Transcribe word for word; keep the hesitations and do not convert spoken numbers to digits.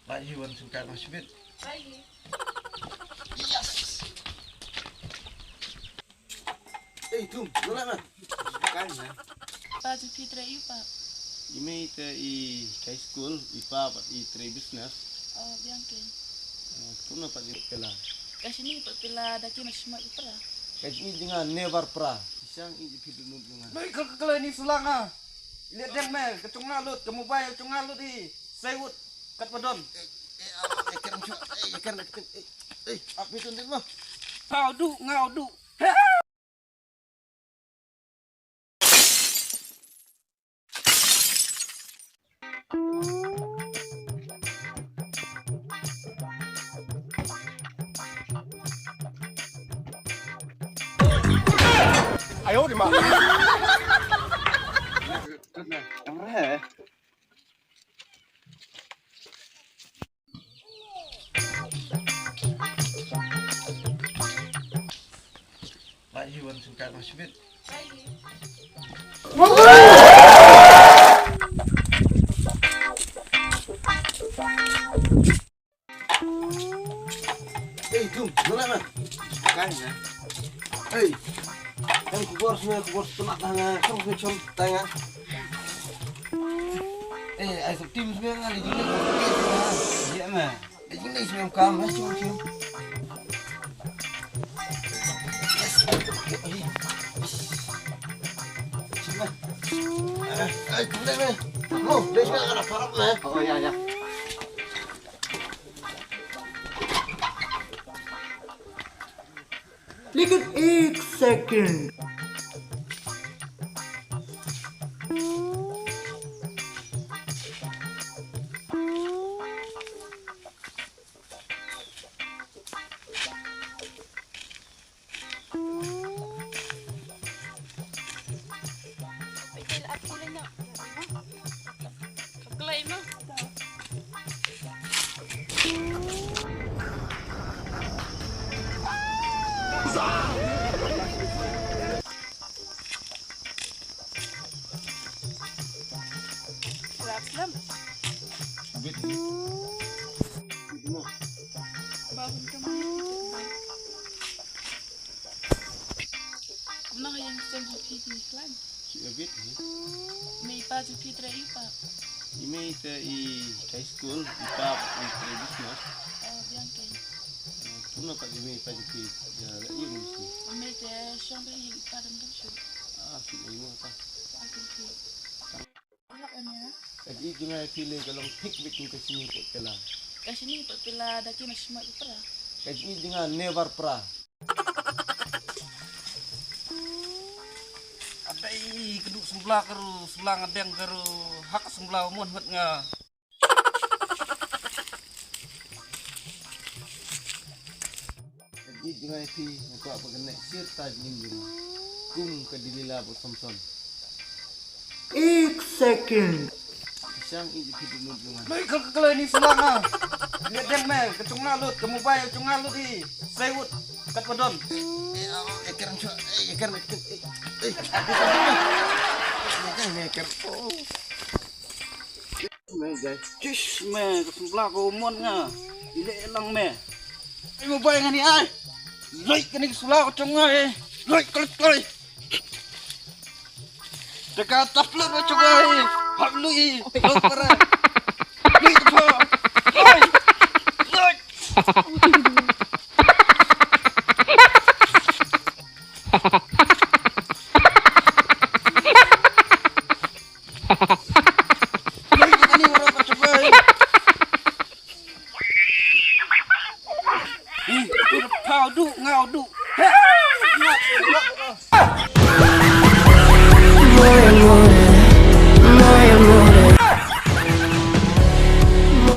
Ba i wan sngewsih noh shibit. Yes. Ei, Tum, ngan lap na. Kan na. Pa, jong phi trei aiu pa? I mei te i kai skul, i pa pat i trei business. Oh, biang keiñ. Eh, kumno pat i pela? Ka shini pat pela da ki ma shma i pra. Ka jingïeit jong nga never pra. Shisha ïeit jong phi dum jong nga. Mei, ka ka kala ni sulang ah. Iliat deng me, ka jong nga lut, ka mobile ka jong nga lut i. Sai wut, katba don. Eh, eh, ah, eh, kerem shu, eh, kerem, eh, eh, eh, ap itu ndik mo. Kau du, ngau du. Ba i wan sngewsih noh shibit. Ei, Tum, ngan lap na. Kan na. Ei. Kan khubor sngewbha, khubor sngewbha na nga. Kan khubor sngewbha na nga. Ei, ai suk tim sngewbha nga lagi. Ya ma. Lagi ni sngewbha kam, ha suk tim. Yes. Sngewbha. Ai, kumne me. Mo, dei sngewbha nga parap me. Oh, ya, ya. Lekin ek second. Kumno ha ïing stem jong phi ki khlaiñ? Shu ïa bit hi. Mei pa jong phi trei aiu pa? I mei te i trei skul, i pa i trei business. Oh, biang keiñ. Eh, kumno pat i mei i pa jong phi, ïa la ïing business? I mei te shong beit ha ïing, i pa dang dang shu. Ah, shu ïa mo ta. Pa jong phi. Ka jingïeit jong nga ïa phi lei ka long thik beit kum ka sngi pat pela. Ka shini pat pela da ki ma shma i pra. Ka jingïeit jong nga never pra. Adei ka duh sembla ka ru, sembla nga deng ka ru, hak sembla u mon hot nga. Ka jingïeit jong nga ïa phi nga kwah ba kan neh sir ta jingim jong nga kum ka Delila bad Samson. Ek second. Shisha ïeit jong phi dum jong nga. Mei, ka kala ni sulang ah. Iliat deng me, ka jong nga lut, ka mobile ka jong nga lut i. Sai wut, katba don. Eh, eh, ah, eh, kerem shu, eh, kerem, eh, eh, eh, eh, eh, kerem. Oh. Me, guys. Jish, me, ka sembla ka u mon nga. I leh lang me. Ai, mo bai ngan i ai. Loi kane ka sula ka jong nga, eh. Loi, kloi, kloi. Teka taplut ka jong nga, eh. Hap lui, eh. Loi para. Loi tu pa. Loi. Loi. Loi kane ka rok ka jong nga, eh. Ih, pau du, ngau du.